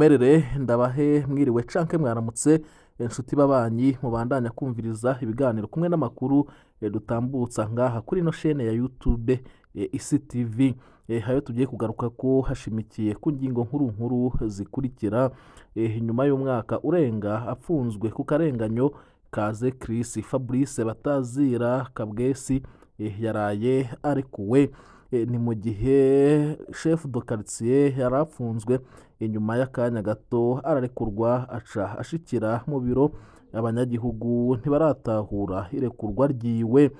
Munyemerere ndabahe mwiriwe canke mwaramutse, inshuti babanyi mubandanya kumviriza ibiganiro kumwe n'amakuru dutambutsa ngaha kuri ino shene ya YouTube Isi TV. Hayo tugiye kugaruka ko hashimikiye ku ngingo nkuru nkuru zikurikira. Inyuma y'umwaka urenga apfunzwe ku karenganyo, Kaze Chris Fabrice Batazira Kabwesi yaraye arekuwe. Ni mu gihe chef de quartier yari apfunzwe, inyuma y'akanya gato ararekurwa aca ashikira mu biro. Abanyagihugu ntibaratahura irekurwa ryiwe.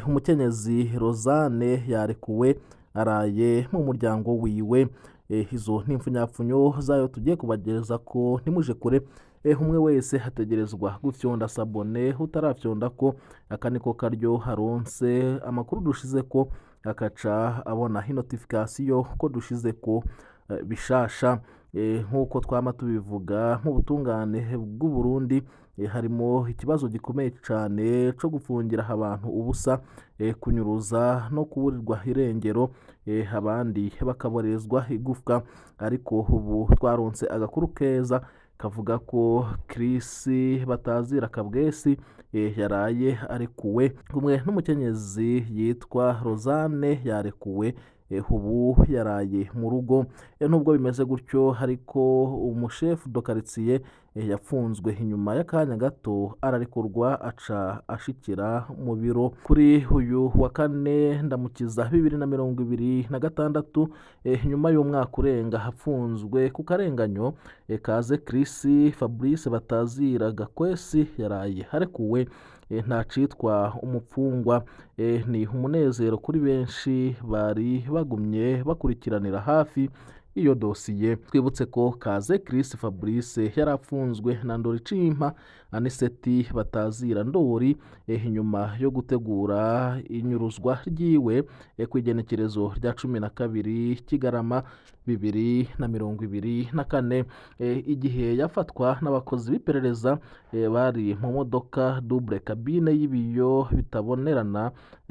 Umukenyezi Rosanne yarekuwe, araye mu muryango wiwe. Izo ni impfunyapfunyo zayo tugiye kubagereza ko ntimuje kure. Umwe wese hategerezwa gufyonda s'abonner, utarafyonda ko aka niko karyo haronse amakuru dushize ko akaca abona notification ko dushize ko bishasha. Nk'uko twama tubivuga, mu butungane bw'u Burundi harimo ikibazo gikomeye cyane co gufungira abantu ubusa, kunyuruza no kuburirwa irengero, abandi bakaborezwa igufwa. Ariko ubu twaronse agakuru keza kavuga ko Chris Batazira Kabwesi yaraye arekuwe kumwe n'umukenyezi yitwa Rosanne yarekuwe, ubu yaraye mu rugo. Nubwo bimeze gutyo ariko, umushefu de quartier yafunzwe, inyuma y'akanya gato ararekurwa aca ashikira mu biro. Kuri uyu wa kane Ndamukiza 2026, nyuma y'umwaka urenga afunzwe ku karenganyo, Kaze Chris Fabrice Batazira Gakwesi yaraye arekuwe, nta citwa umupfungwa. Ni umunezero kuri benshi bari bagumye bakurikiranira hafi iyo dosiye. Twibutse ko Kaze Chris Fabrice yari afunzwe na Ndoricimpa Aniseti Batazira Ndori, inyuma yo gutegura inyuruzwa ryiwe ku igenekerezo rya 12 Kigarama 2024, igihe yafatwa n'abakozi b'iperereza bari mu modoka double cabine y'ibiyo bitabonerana,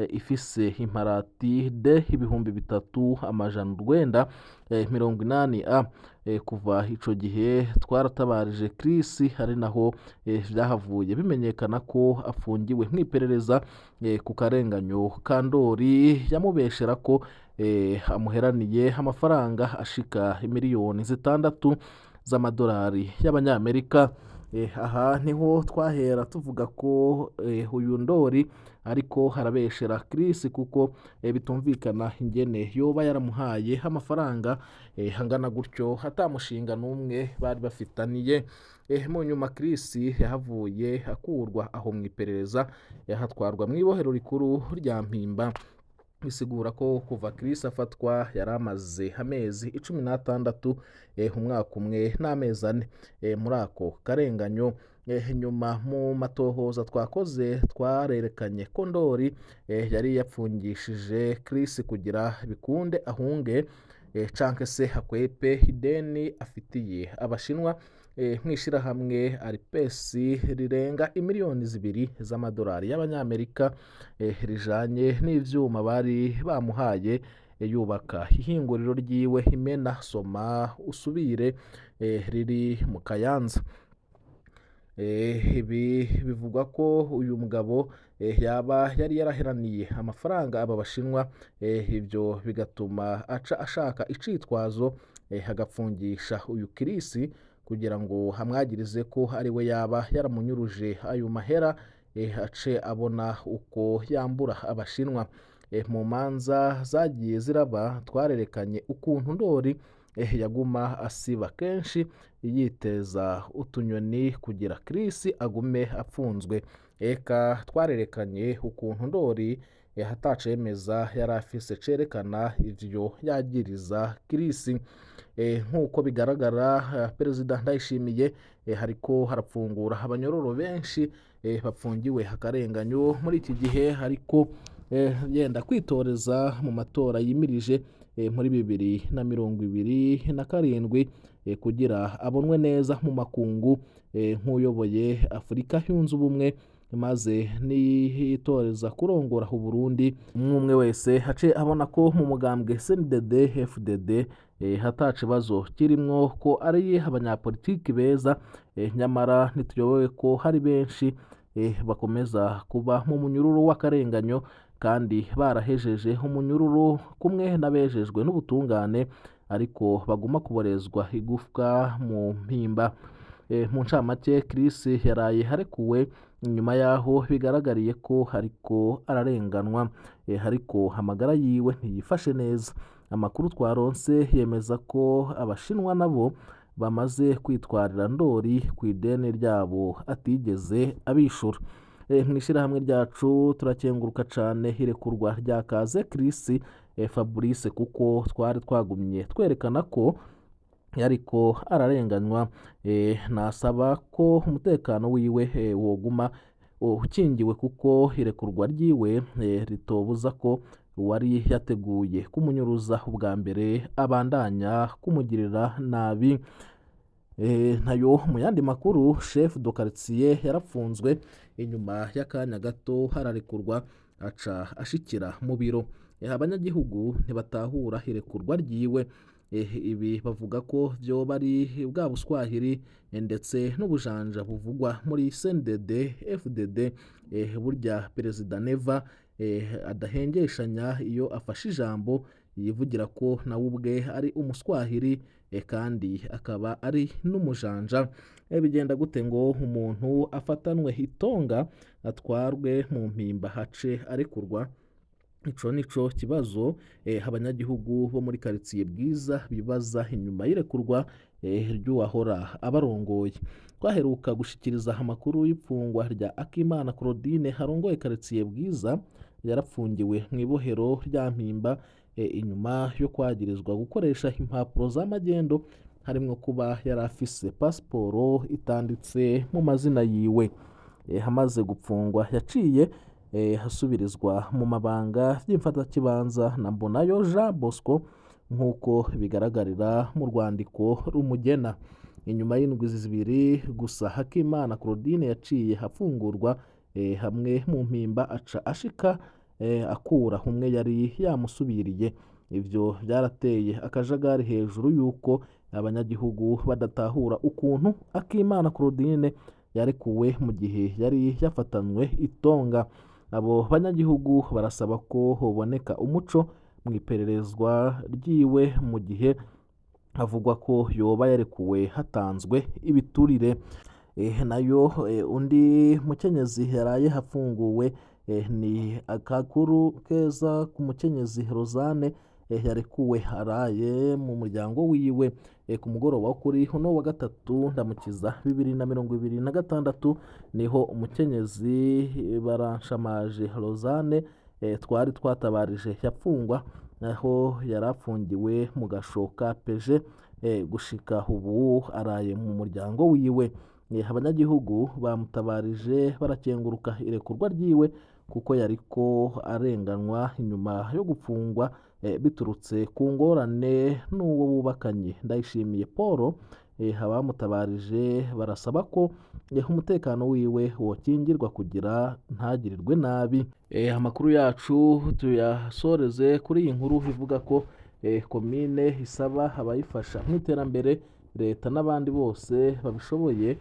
ifise imparati D 3980 A. Kuva ico gihe twaratabarije Chris, ari naho vyahavuye bimenyekana ko afungiwe mw'iperereza ku karenganyo ka Ndori yamubeshera ko amuheraniye amafaranga ashika miliyoni 6 z'amadolari y'Abanyamerika. Aha niho twahera tuvuga ko uyu Ndori ariko harabeshera Chris, kuko bitumvikana ingene yoba yaramuhaye amafaranga angana gutyo atamushinga n'umwe bari bafitaniye. Mu nyuma Chris yahavuye akurwa aho mu iperereza, yahatwarwa mu ibohero rikuru rya Mpimba. Bisigura ko kuva Chris afatwa yari amaze amezi 16, umwaka umwe n'amezi 4 muri ako karenganyo. Nyuma mu matohoza twakoze twarerekanye ko Ndori yari yapfungishije Chris kugira bikunde ahunge, canke se akwepe ideni afitiye Abashinwa mw'ishirahamwe Aripesi rirenga imiliyoni 2 z'amadolari y'Abanyamerika, rijanye n'ivyuma bari bamuhaye yubaka ihinguriro ryiwe Imena Soma Usubire, riri mu Kayanza. Ibi bivugwa ko uyu mugabo yaba yari yaraheraniye amafaranga aba Bashinwa, ibyo bigatuma aca ashaka icitwazo agapfungisha uyu Chris kugira ngo hamwagirize ko ari we yaba yaramunyuruje ayo mahera, ace abona uko yambura Abashinwa. Mu manza zagiye ziraba twarerekanye ukuntu Ndori yaguma asiba kenshi yiteza utunyoni kugira Chris agume apfunzwe. Eka twarerekanye ukuntu Ndori atacemeza yari afise cerekana ivyo yagiriza Chris. Nk'uko bigaragara, Perezida Ndayishimiye hariko harapfungura abanyororo benshi bapfungiwe akarenganyo muri iki gihe, ariko yenda kwitoreza mu matora yimirije muri 2027, kugira abonwe neza mu makungu nk'uyoboye Afurika yunze ubumwe. Maze niyitoreza kurongora Uburundi, umwe wese hace abona ko mu mugambwe CNDD FDD hatacibazo kirimwo, ko ari abanyapolitiki beza. Nyamara ntituyobewe ko hari benshi bakomeza kuba mu munyururu w'akarenganyo kandi barahejeje umunyururu kumwe n'abejejwe n'ubutungane, ariko baguma kuborezwa igufwa mu mpimba. Mu ncamake, Chris yaraye arekuwe inyuma yaho bigaragariye ko ariko ararenganwa, ariko amagara yiwe ntiyifashe neza. Amakuru twaronse yemeza ko Abashinwa nabo bamaze kwitwarira Ndori ku ideni ryabo atigeze abishura. Mu ishyirahamwe ryacu turakenguruka cane irekurwa rya Kaze Chris Fabrice, kuko twari twagumye twerekana ko yariko ararenganywa. Nasaba ko umutekano wiwe woguma ukingiwe, kuko irekurwa ryiwe ritobuza ko uwari yateguye kumunyuruza ubwa mbere abandanya kumugirira nabi. Nayo mu yandi makuru, chef de quartier yarapfunzwe, inyuma y'akanya gato hararekurwa, aca ashikira mu biro. Abanyagihugu ntibatahura irekurwa ryiwe. Ibi bavuga ko vyoba ari bwa buswahili ndetse n'ubujanja buvugwa muri CNDD FDD. Burya Perezida Neva adahengeshanya iyo afashe ijambo yivugira ko nawe ubwe ari umuswahili, kandi akaba ari n'umujanja. Bigenda gute ngo umuntu afatanwe itonga atwarwe mu mpimba hace arekurwa? Ico nico kibazo abanyagihugu bo muri karitsiye Bwiza bibaza inyuma y'irekurwa ry'uwahora abarongoye. Twaheruka gushikiriza amakuru y'ipfungwa rya Akimana Claudine arongoye karitsiye Bwiza, yarapfungiwe mu ibohero rya Mpimba inyuma yo kwagirizwa gukoresha impapuro za magendo, harimwo kuba yari afise pasiporo itanditse mu mazina yiwe. Amaze gupfungwa yaciye hasubirizwa mu mabanga y'imfatakibanza na Mbonayo Jean Bosco, nk'uko bigaragarira mu rwandiko rumugena. Inyuma y'indwi zibiri gusa Hakimana Claudine yaciye afungurwa hamwe mu mpimba, aca ashika akura umwe yari yamusubiriye. Ivyo byarateye akajagari hejuru y'uko abanyagihugu badatahura ukuntu Akimana Claudine yarekuwe mu gihe yari yafatanywe itonga. Abo banyagihugu barasaba ko hoboneka umuco mu ipererezwa ryiwe mu gihe havugwa ko yoba yarekuwe hatanzwe ibiturire. Nayo undi mukenyezi yaraye hafunguwe ni akakuru keza ku mukenyezi Rosanne yarekuwe araye mu muryango wiwe. Ku mugoroba wo kuri uno wa gatatu ndamukiza 2026 niho umukenyezi Baranshamaje Rosanne twari twatabarije yapfungwa, aho yari afungiwe mu gasho ka peje. Gushika ubu araye mu muryango wiwe. Abanyagihugu bamutabarije barakenguruka irekurwa ryiwe, kuko yariko arenganwa inyuma yo gupfungwa biturutse ku ngorane n'uwo bubakanye Ndayishimiye Paul. Abamutabarije barasaba ko umutekano wiwe wokingirwa kugira ntagirirwe nabi. Amakuru yacu tuyasoreze kuri iyi nkuru ivuga ko komine isaba abayifasha mu iterambere, leta n'abandi bose babishoboye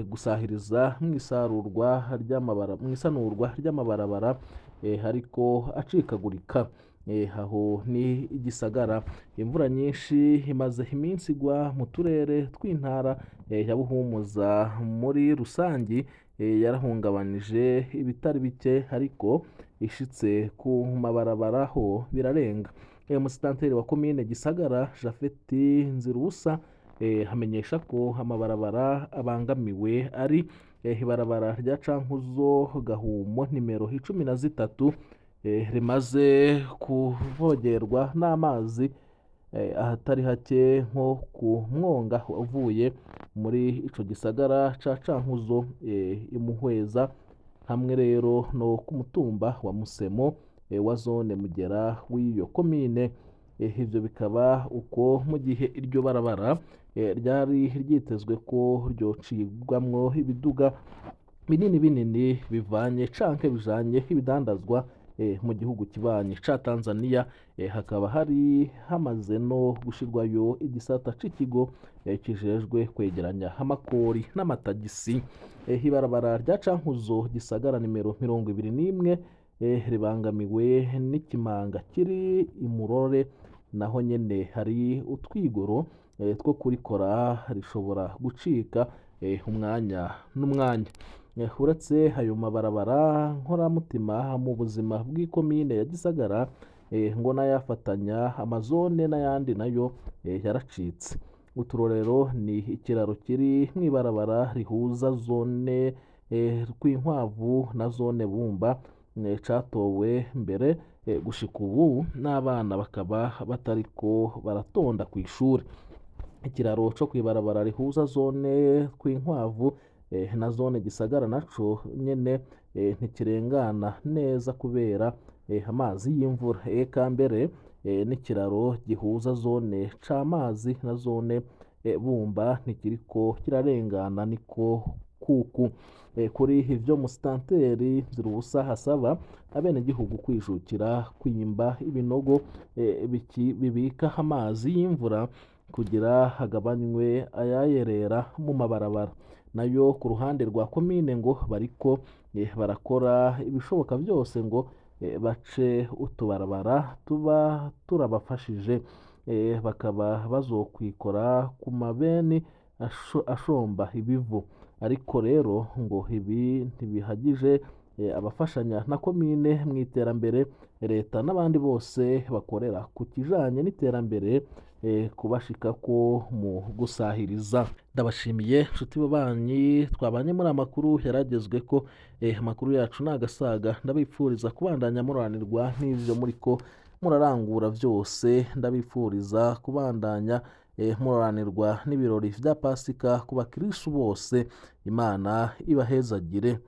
gusahiriza mu isarurwa ry'amabara, mu isanurwa ry'amabarabara ariko acikagurika. Aho ni igisagara. Imvura nyinshi imaze iminsi igwa mu turere tw'intara ya Buhumuza muri rusangi yarahungabanije ibitari bike, ariko ishitse ku mabarabara ho birarenga. Umusitanteri wa komine Gisagara Jafeti Nzirubusa hamenyesha ko amabarabara abangamiwe ari ibarabara rya Cankuzo Gahumo nimero 13 rimaze kuvogerwa n'amazi ahatari hake nko ku mwonga uvuye muri ico gisagara ca Cankuzo imuhweza, hamwe rero no ku mutumba wa Musemo wa zone Mugera w'iyo komine. Ivyo bikaba uko mu gihe iryo barabara ryari ryitezwe ko ryocibwamwo ibiduga binini binini bivanye canke bijanye ibidandazwa mu gihugu kibanyi ca Tanzania. Hakaba hari hamaze no gushirwayo igisata c'ikigo kijejwe kwegeranya amakori n'amatagisi. Ibarabara rya Cankuzo Gisagara nimero 21 ribangamiwe n'ikimanga kiri imurore, naho nyene hari utwigoro two kurikora, rishobora gucika umwanya n'umwanya. Uretse ayo mabarabara nkoramutima mu buzima bw'ikomine ya Gisagara, ngo n'ayafatanya amazone n'ayandi nayo yaracitse. Uturorero ni ikiraro kiri mw'ibarabara rihuza zone Rwinkwavu na zone Bumba, catowe mbere gushika ubu n'abana bakaba batariko baratonda kw'ishure. Ikiraro co kw'ibarabara rihuza zone Rwinkwavu na zone Gisagara naco nyene ntikirengana neza kubera amazi y'imvura. Eka mbere n'ikiraro gihuza zone Camazi na zone Bumba ntikiriko kirarengana niko kuku. Kuri ivyo musitanteri Nzirubusa hasaba abenegihugu kwijukira kwimba ibinogo bibika amazi y'imvura kugira hagabanywe ayayerera mu mabarabara. Nayo ku ruhande rwa komine ngo bariko barakora ibishoboka byose ngo bace utubarabara tuba turabafashije, bakaba bazokwikora ku mabeni ashomba ibivu. Ariko rero ngo ibi ntibihagije, abafashanya na komine mu iterambere, leta n'abandi bose bakorera ku kijanye n'iterambere kubashikako mu gusahiriza. Ndabashimiye nshuti babanyi twabanye muri amakuru yaragezwe ko amakuru yacu nagasaga. Ndabipfuriza kubandanya muranirwa n'ivyo muriko murarangura vyose. Ndabipfuriza kubandanya muranirwa n'ibirori vya Pasika ku bakristu bose. Imana ibahezagire.